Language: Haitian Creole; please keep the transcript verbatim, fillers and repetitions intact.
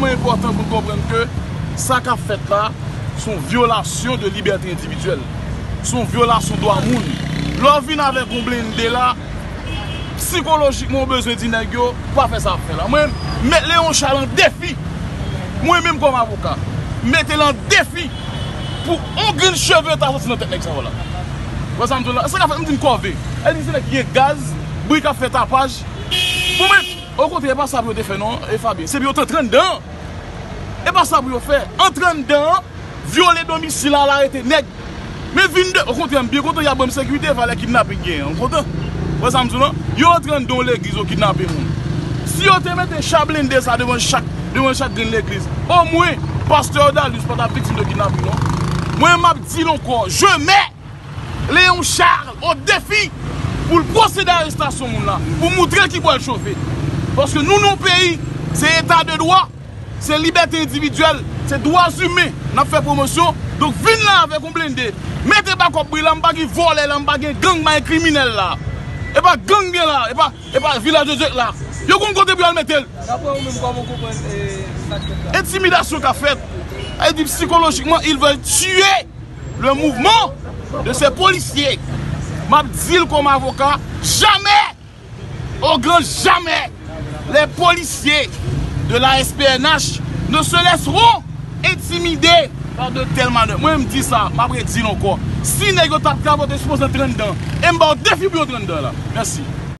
Mwen enpòtan pou n konprann ke sa k ap fèt la, se yon vyolasyon de libète endividyèl. Se yon vyolasyon dwa moun. Lè w vin avèk yon blende la, sikolojikman, w bezwen di nèg yo, pa fè sa w ap fè la. Mwen, m met Léon Charles an defi. Mwen menm kòm avoka, m mete l an defi pou yon grenn cheve ta soti nan tèt nèg sa yo la. Wè sa m di w la? Sa k ap fèt, m di n kòve. Èske se nèg ki gen gaz, bri k ap fè tapaj? Pou mwen, okontrè, e pa sa pou yo te fè non, e Fabien. Se pou yo t antre anndan. E pa sa pou yo fè. Antre anndan, vyole domisil, al arete nèg. Men vin de, okontrè, m byen kontan y ap ban m sekirite, valè kidnaping genyen an. M kontan. Wè sa m di w lan? Yo antre anndan yon legliz, yo kidnape moun. Si yo te mete cha blende sa devan chak, devan chak grenn legliz, omwen, pastè Odalus pa t ap viktim de kidnaping non. Mwen, m ap di l ankò, je mets Léon Charles o defi pou l pwosede a arestasyon moun la, pou moutre l ki bò l chofe. Paske nou, nan yon peyi, se eta de dwa, se libète endividyèl, se dwa imen n ap fè pwomosyon. Donk, vin la avèk yon blende, mete bakòp bri la, m pa gen vòlè la, m pa gen gang, m pa gen kriminèl la. E pa gang gen la, e pa, e pa Vilaj de Dye la. Yo konn kote pou y al mete l. Daprè ou menm, kòman w konprann, eh, sa k fèt la? Entimidasyon k ap fèt. Sa vle di, sikolojikman, ils veulent tuer le mouvement de ces policiers. M ap di l kòm avoka, jamais, au grand jamais, les policiers de la S P N H ne se laisseront intimider par de tels malhonnêtes. Mwen, m di sa, m ap redi l ankò. Si nèg yo t ap ka vote, sipoze antre anndan. E m ba w defi pou yo antre anndan la. Mèsi.